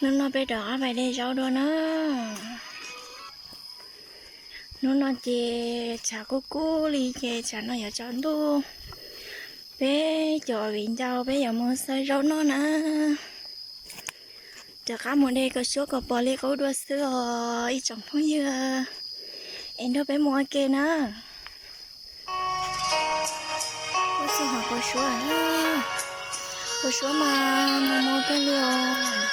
Hnub no peb rov qab pais de zaub dua na. Hnub no ces tshav kub kub li ces tsam no yuav tsaus ntuj. Peb cov viv ncaus peb yuav mus xawb zaub noj na. Rov qab mus de kom suab kom pom li qub dua xwb os ib tsoom phooj ywg. Es nrog peb mus ua ke na. Lub sij hawm kua suab, kua suab mas mos mos kawg li os.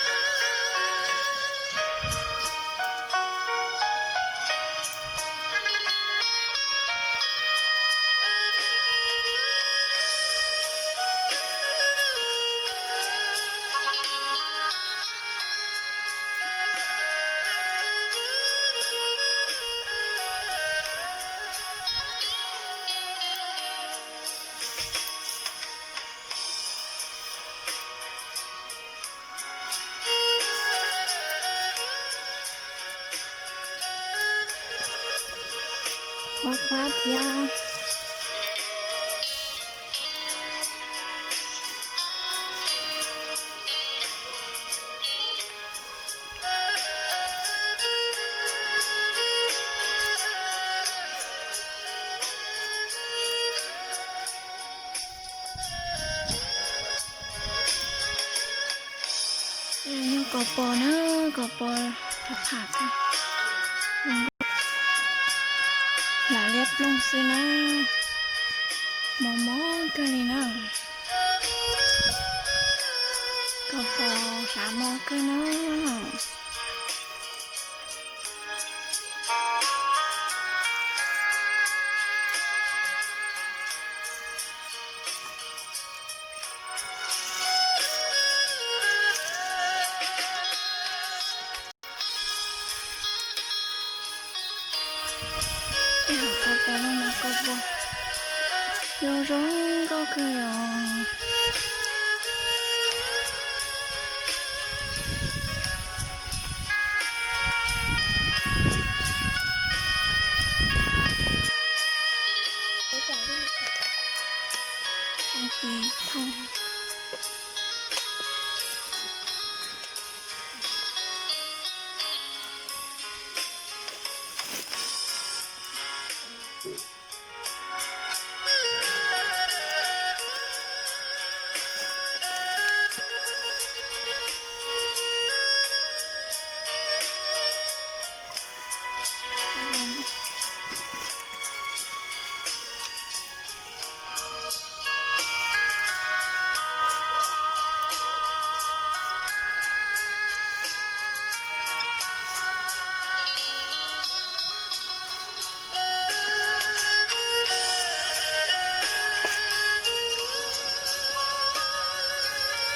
Qab qab thiab. Yog kos pos na, kos pos tham tham, lam liab ploog xwb na, mos mos kawg li na. Kos pos hlav mos kawg na. Kos pos no mas kos pos zoo zoo nkauj kawg li os.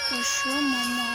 Kos suab mos mos.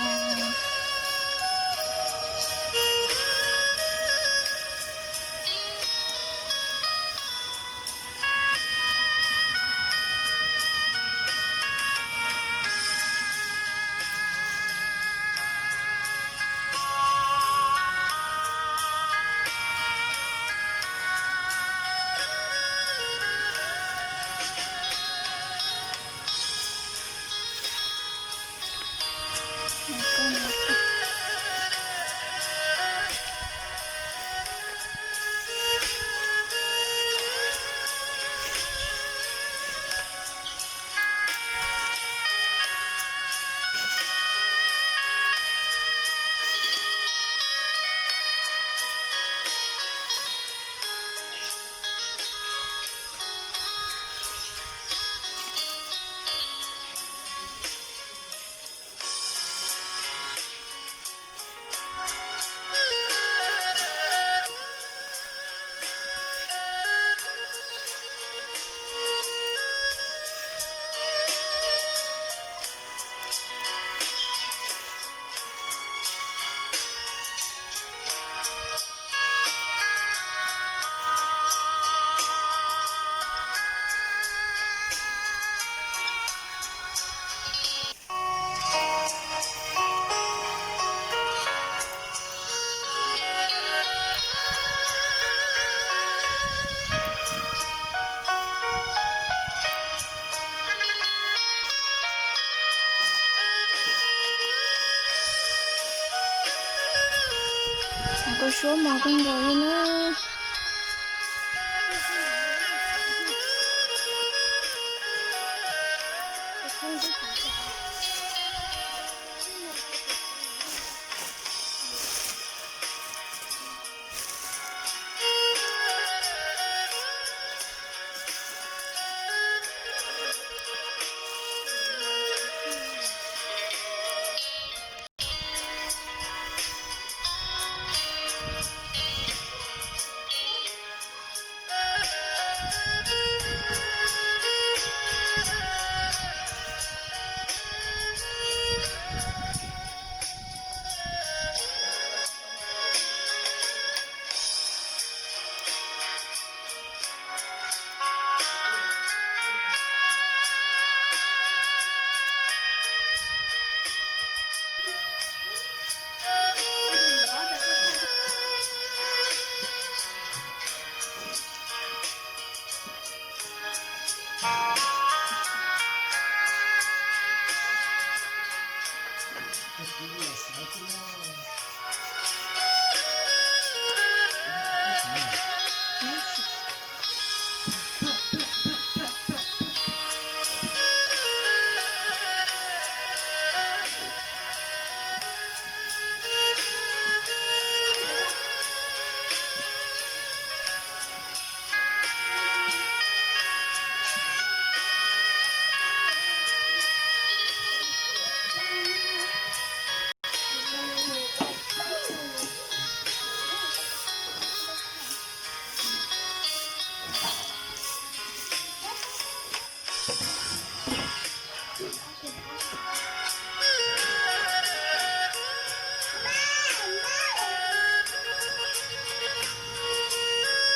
Kua suab mos kawg nkaus li na.